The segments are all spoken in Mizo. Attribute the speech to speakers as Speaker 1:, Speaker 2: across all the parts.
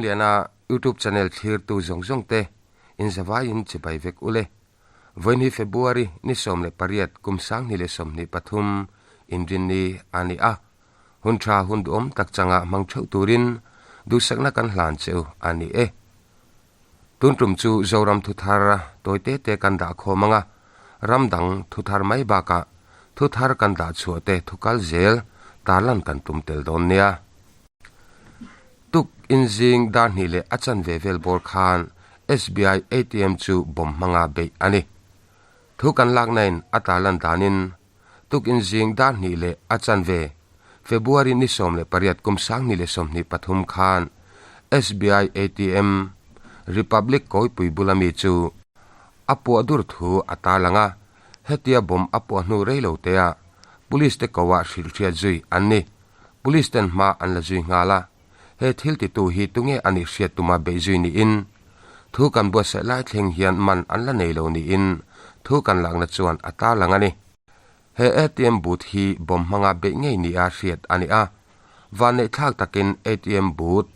Speaker 1: Lalramliana YouTube channel thlirtu zawng zawng te in zavaiin chibai vek ule. Vawiin hi February ni 18 kum 2023 inrinni a ni a. Hun tha hun duhawm tak changa hmang theuh turin duhsakna kan hlan cheu a ni e. Tun tum chu Zoram thuthar tawi te te kan dah khawm anga, ram dang thuthar mai bakah thuthar kan dah chhuah te thukal zel tarlan kan tum tel dawn nia. Tuk inzing dar hnih leh a chanve vel bawr khan SBI ATM chu bomb hmanga beih a ni. Thu kan laknain a tarlan danin Tuk inzing dar hnih leh a chanve, February ni 18 kum 2023 khan SBI ATM, Republic Kawipui bula mi chu a puah dur thu a tarlang a, hetia bomb a puah hnu rei lo tea Police te koah hrilh hriat zui an ni. Police ten hma an la zui nghal a, he thil titu hi tunge a nih hriat tuma beih zui niin thu kan buatsaih lai thleng hian man an la nei lo niin thu kan lakna chuan a tarlang a ni. He ATM booth hi bomb hmanga beih ngei nia hriat a ni a, vanneihthlak takin ATM booth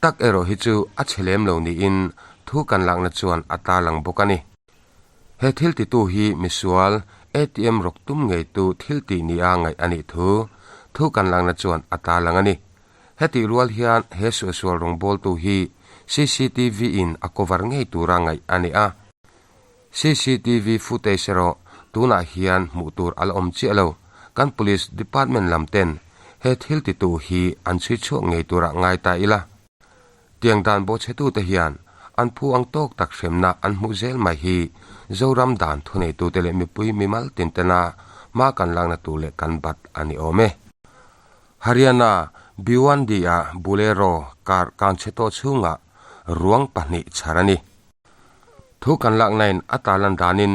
Speaker 1: tak erawh hi chu a chhe lem lo niin thu kan lakna chuan a tarlang bawk a ni. He thil titu hi misual ATM rawk tum ngeitu thil tih nia ngaih a nih thu thu kan lakna chuan a tarlang a ni. Hetih rual hian he suahsual rawngbawltu hi CCTV in a cover ngei tura ngaih a ni a. CCTV footage erawh tunah hian hmuh tur a la awm chiah lo. Kan Police Department lam ten he thil titu hi an chhui chhuak ngei turah ngai ta ila. Tiang dan bawhchhetute hian an phu ang tawk tak hremna an hmuh zel mai hi Zoram dan thuneitute leh mipui mimal tintena hma kan lakna tur leh kan bat a ni awm e. Haryana Bhiwandi-a Bolero car kangchhe tawh chhungah ruang pahnih chhar a ni. Thu kan laknain a tarlan danin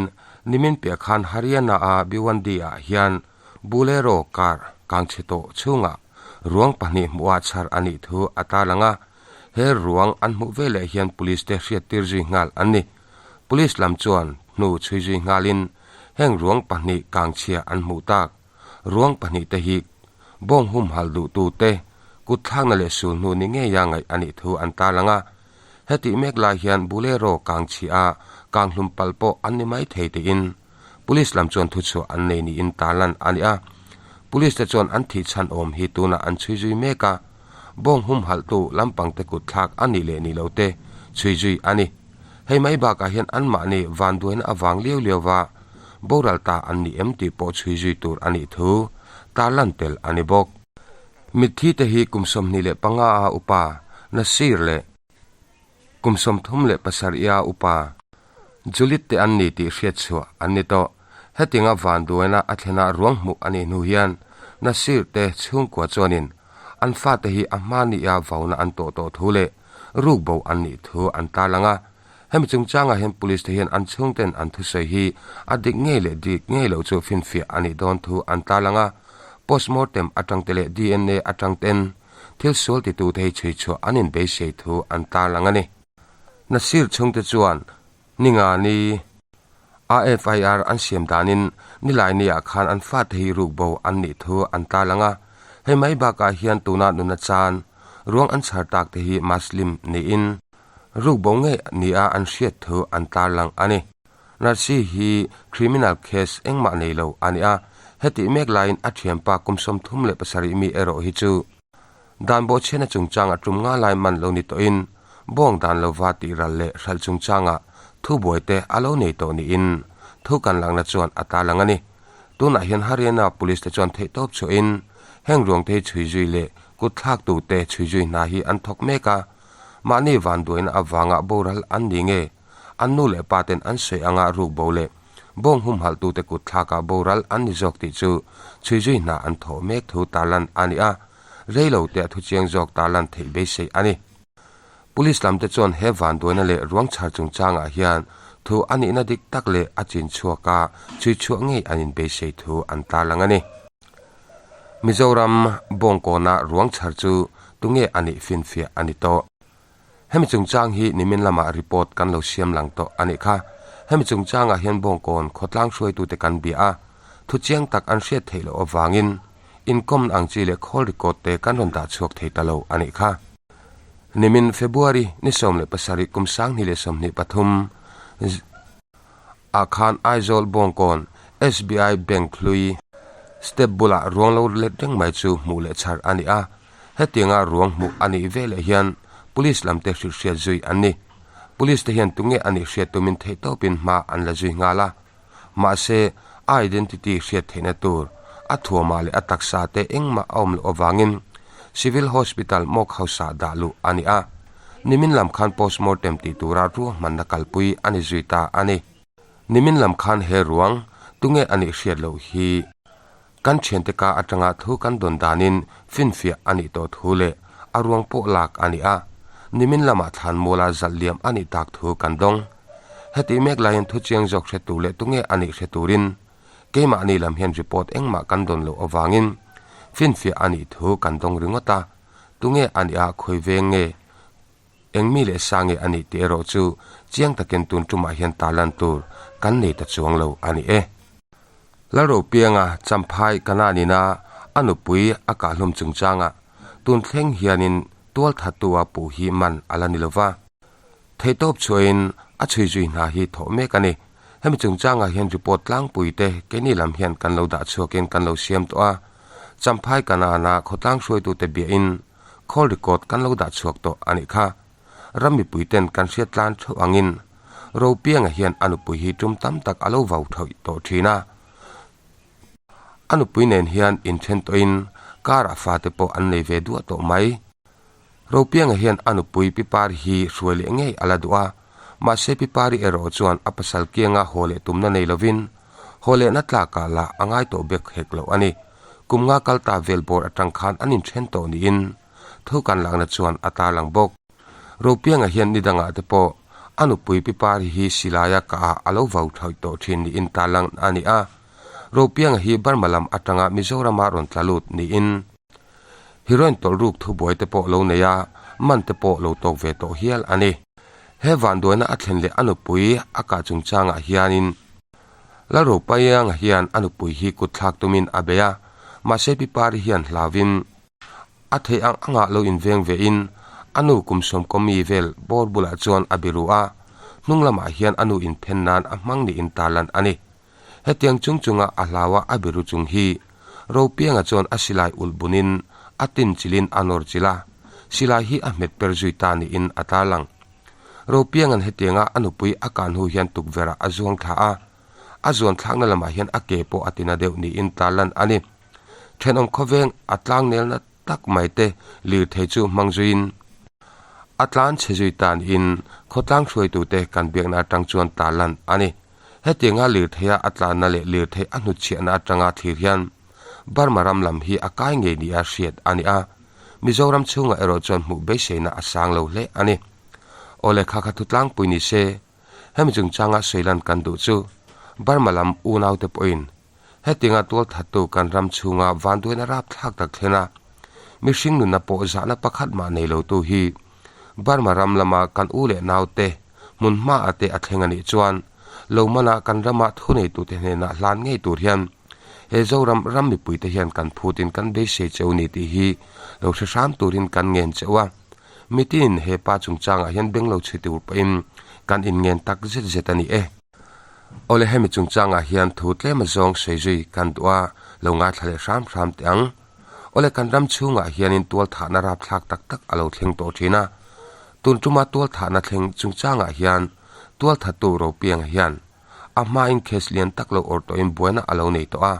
Speaker 1: nimin piah khan Haryana-a Bhiwandi-ah hian Bolero car kangchhe tawh chhungah ruang pahnih hmuhah chhar a nih thu a tarlang a, he ruang an hmuh veleh hian police te hriattir zui nghal an ni. Police lam chuan hnu chhui zui nghalin heng ruang pahnih kangchhia an hmuh tak. Ruang pahnih te hi bawng humhal duhtu te kut thlakna leh sul hnu ni ngeia ngaih a nih thu an tarlang a. Hetih mek lai hian Bolero kangchhia a kanghlum palh pawh an ni mai thei tiin Police lam chuan thuchhuah an nei niin tarlan a ni a. Police te chuan an thih chhan awm hi tunah an chhui zui mek a, bawng humhalhtu lampangte kut thlak a nih leh nih lo te chhui zui a ni. Hei mai bakah hian anmahni vanduaina avang liau liau va boral ta an ni em tih pawh chhui zui tur a nih thu tarlan tel a ni bawk. Mitthi te hi kum 25 a upa Nasir leh Kum 37 a upa Juliet te an ni tih hriat chhuah an ni tawh. Hetinga vanduaina a thlenah ruang hmuh a nih hnu hian Nasir te chhungkua chuanin an fate hi a hma nia vauna an tawh tawh thu leh rukbo an nih thu an tarlang a. Hemi chungchangah hian police te hian an chhungten an thusawi hi a dik ngei leh dik ngei loh chu finfiah a nih dawn thu an tarlang a. Postmortem atang te leh DNA atang ten Thil sual titute hi chhui chhuah an inbeisei thu an tarlang a ni. Nasir chhungte chuan ninga ni a FIR an siam danin nilai niah khan an fate hi rukbo an nih thu an tarlang a. Hei mai bakah hian tuna nuna chan ruang an chhar tak te hi Muslim niin rukbo ngei nia an hriat thu an tarlang a ni. Narsi hi criminal case engmah nei lo a ni a, hetih mek laiin a thianpa kum 37 mi erawh hi chu dan bawhchhiatna chungchanga tum nga lai man lo ni tawhin bawng dan lova tih ral leh hralh chungchanga thubuai te a lo nei tawh niin thu kan lakna chuan a tarlang a ni. Tunah hian Haryana Police te chuan theihtawp chhuahin heng ruang te hi chhui zui leh kut thlaktu te chhui zui hna hi an thawk mek a, mahni vanduaina avanga boral an ni nge? An nu leh pa ten an sawi anga ruk bo leh bawng humhalhtute kut thlakah boral an ni zawk tih chu chhuizui hna an thawh mek thu tarlan a ni a, rei lo te a thuchiang zawk tarlan theih beisei a ni. Police lam te chuan he vanduaina leh ruang chhar chungchangah hian thu a nihna dik tak leh a chin chhuaka chhui chhuah ngei an inbeisei thu an tarlang a ni. Mizoram bawngkawnah ruang chhar chu tunge a nih finfiah a ni tawh. Hemi chungchang hi nimin lamah report kan lo siam lang tawh a nih kha. Hemi chungchangah hian Bawngkawn khawtlang hruaitute kan bia a, thu chiang tak an hriat theih loh avangin inkawmna ang chi leh call record te kan rawn dah chhuak thei ta lo a nih kha. Nimin February ni 17 kum 2023 ah khan Aizawl Bawngkawn SBI Bank hlui step bulah ruang lo let reng mai chu hmuh leh chhar a ni a. Hetianga ruang hmuh a nih veleh hian Police lam te hrilh hriat zui an ni. Police te hian tunge a nih hriat tumin theihtawpin hma an la zui nghal a. Mahse, a identity hriat theihna tur a thuamah leh a taksa te engmah a awm loh avangin Civil Hospital Morgue House-ah dah luh a ni a. Nimin lam khan postmortem tih tura ruahmanna kalpui a ni zui ta a ni. Nimin lam khan he ruang tunge a nih hriat loh hi kan thiante ka atanga thu kan dawn danin finfiah a nih tawh thu leh a ruang pawh lak a ni a, nimin lamah thlan muala zalh liam a nih tak thu kan dawng. Hetih mek laiin thu chiang zawk hre tur leh tunge a nih hre turin keimahni lam hian report engmah kan dawn loh avangin finfiah a nih thu kan dawng ringawt a, tunge a nih a khawi veng nge? Eng mi leh sa nge a nih tih erawh chu chiang takin tun tumah hian tarlan tur kan nei ta chuang lo a ni e. Lalropianga Champhai Kananina a nupui a kahhlum chungchangah tun thleng hianin tualthattua puh hi man a la ni lo va. Theihtawp chhuahin a chhui zui hna hi thawh mek a ni. Hemi chungchangah hian report tlangpui te keini lam hian kan lo dah chhuakin kan lo siam tawh a. Champhai Kanana khawtlang hruaitute biahin Call record kan lo dah chhuak tawh a nih kha. Ram mipui ten kan hriat tlan theuh angin Ropianga hian a nupui hi tum tam tak a lo vau theuh tawh thin a. A nupui nen hian inthen tawhin car ah fate pawh an nei ve duah tawh mai. Ropianga hian a nupui Pipari hi hruai leh ngei a la duh a, mahse Pipari erawh chuan a pasal kianga haw leh tumna nei lovin haw lehna tlakah lah a ngai tawh bek hek loh a ni. Kum nga kal ta vel bawr atang khan an inthen tawh niin thu kan lakna chuan a tarlang bawk. Ropianga hian ni dangah te pawh a nupui Pipari hi silaia ka ah a lo vau thawi tawh thin niin tarlang a ni a. Ropianga hi Burma lam atanga Mizorama rawn tla lut niin heroin tawlh ruk thubuai te pawh lo nei a, man te pawh lo tawk ve tawh hial a ni. He vanduaina a thlen leh a nupui a kah chungchangah hianin Lalropaianga hian a nupui hi kut thlak tumin a bei a, mahse Pi Pari hian hlauvin a theih ang angah lo inveng vein a nu kum sawmkawmi vel bawr bulah chuan a biru a, hnung lamah hian a nu inphen nan a hmang niin tarlan a ni. Hetiang chung chunga a hlaua a biru chung hi Ropianga chuan a silai ulh bunin a tin chilin a nawr chilh a, silai hi a hmet per zui ta niin a tarlang. Ropianga'n hetianga a nupui a kah hnu hian tukverhah a zuang thla a, a zuan thlakna lamah hian a ke pawh a tina deuh niin tarlan a ni. Thenawm khawveng a tlangnelna tak mai te lirthei chu hmang zuiin a tlan chhe zui ta niin khawtlang hruaitute kan biakna atang chuan tarlan a ni. Hetianga lirtheia a tlanna leh lirthei a hnutchhiahna atanga thlir hian Burma ram lam hi a kai ngei nia hriat a ni a, Mizoram chhungah erawh chuan hmuh beiseina a sang lo hle a ni. Aw lehkha kha thu tlangpui ni se, hemi chungchanga sawilan kan duh chu Burma lam unaute pawhin hetianga tualthattu kan ram chhunga vanduaina rapthlak tak thlen a, mihring nunna pawh zahna pakhat mah nei lotu hi Burma ram lama kan u leh naute hmun hmaah te a thleng a nih chuan lo mana kan rama thuneitute hnenah hlan ngei tur hian He Zoram ram mipuite hian kan phutin kan beisei cheu ni tih hi lo hre hram turin kan ngen cheu a. Mitinin he pa chungchangah hian beng lo chhi tur pawhin kan inngen tak zet zet a ni e. Awle hemi chungchangah hian thu tlem azawng sawi zui kan duh a, lo ngaithla leh hram hram teh ang. Awle kan ram chhungah hianin tualthahna rapthlak tak tak a lo thleng tawh thin a. Tun tuma tualthahna thleng chungchangah hian tualthattu Ropianga hian A hmain case lian tak lo awrh tawhin buaina a lo nei tawh a.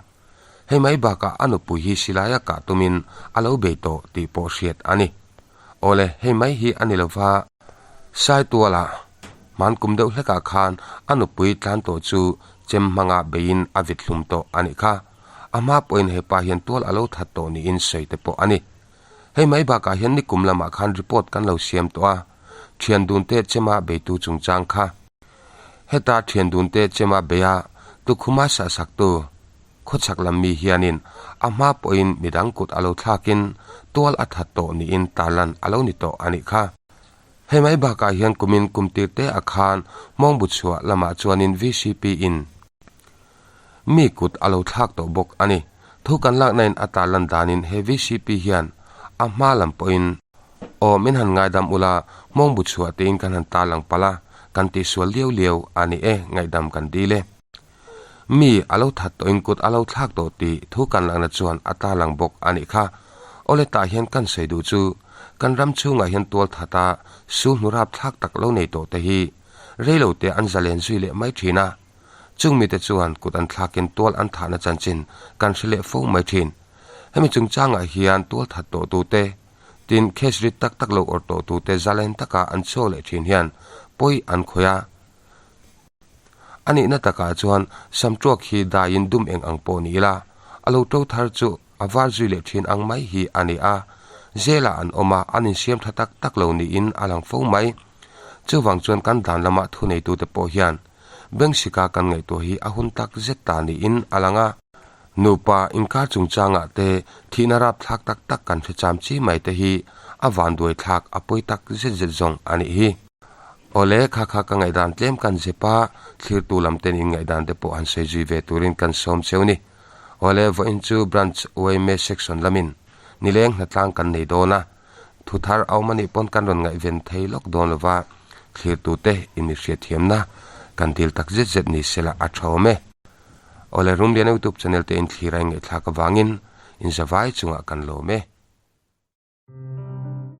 Speaker 1: Hei mai bakah a nupui hi silaia kah tumin a lo bei tawh tih pawh hriat a ni. Awle, hei mai hi a ni lova, Saituala hman kum deuh hlekah khan a nupui tlan tawh chu chem hmanga beiin a vit hlum tawh a nih kha. A hma pawhin hepa hian tual a lo that tawh niin sawi te pawh a ni. Hei mai bakah hian nikum lamah khan report kan lo siam tawh a, thian dunte chema beitu chungchang kha. Heta thian dunte chema beia tukhuma sahsaktu khawchhak lam mi hianin a hma pawhin midang kut a lo thlakin tual a that tawh niin tarlan a lo ni tawh a nih kha. Hei mai bakah hian kumin kum tir te a khan Hmawngbu chhuah lamah chuanin VCP in mi kut a lo thlak tawh bawk a ni. Thu kan lakna in a tarlan danin he VCP hian a hma lam pawhin. Aw, min han ngaidam ula, hmawngbu chhuah tiin kan han tarlang palh a, kan tihsual liau liau a ni e, ngaihdam kan dil e. Mi a lo that tawhin kut a lo thlak tawh tih thu kan lakna chuan a tarlang bawk a nih kha. Awle tah hian kan sawi duh chu, kan ram chhungah hian tual thata su hnu rap thlak tak lo nei tawh te hi rei lo te an zalen zui leh mai thin a. Chung mite chuan kut an thlakin tual an thahna chanchin kan hre leh fo mai thin. Hemi chungchangah hian tual that tawh tute, tin case rit tak tak lo awrh tawh tute zalen taka an chhuak leh thin hian pawi an khawih a. A nihna takah chuan samtuak hi daiin dum eng ang pawh ni ila, a lo to thar chu a var zui leh thin ang mai hi a ni a. Zelah an awm a, an insiam tha tak tak lo niin a lang fo mai. Chuvang chuan kan dan lama thuneitute pawh hian Bengsika kan ngaihtuah hi a hun tak zet ta niin a lang a. Nupa inkar chungchangah te thihna rapthlak tak tak kan hre cham chi mai te hi a vanduai thlak a pawi tak zet zet zawng a nih hi. Awle, kha kha ka ngaihdan tlem kan zep a, thlirtu lam ten in ngaihdan te pawh han sawi zui ve turin kan sawm cheu ni. Awle, vawiin chu Branch yma Section lamin nileng hnatlang kan nei dawn a, Thu thar a awm anih pawn kan rawn ngaihven thei lawk dawn lova, thlirtute in i hriatthiamna kan dil tak zet zet ni sela a tha awm e. Awle Rumliana YouTube channel te in thlir a in ngaihthlak avangin in zavai chungah kan lawm e.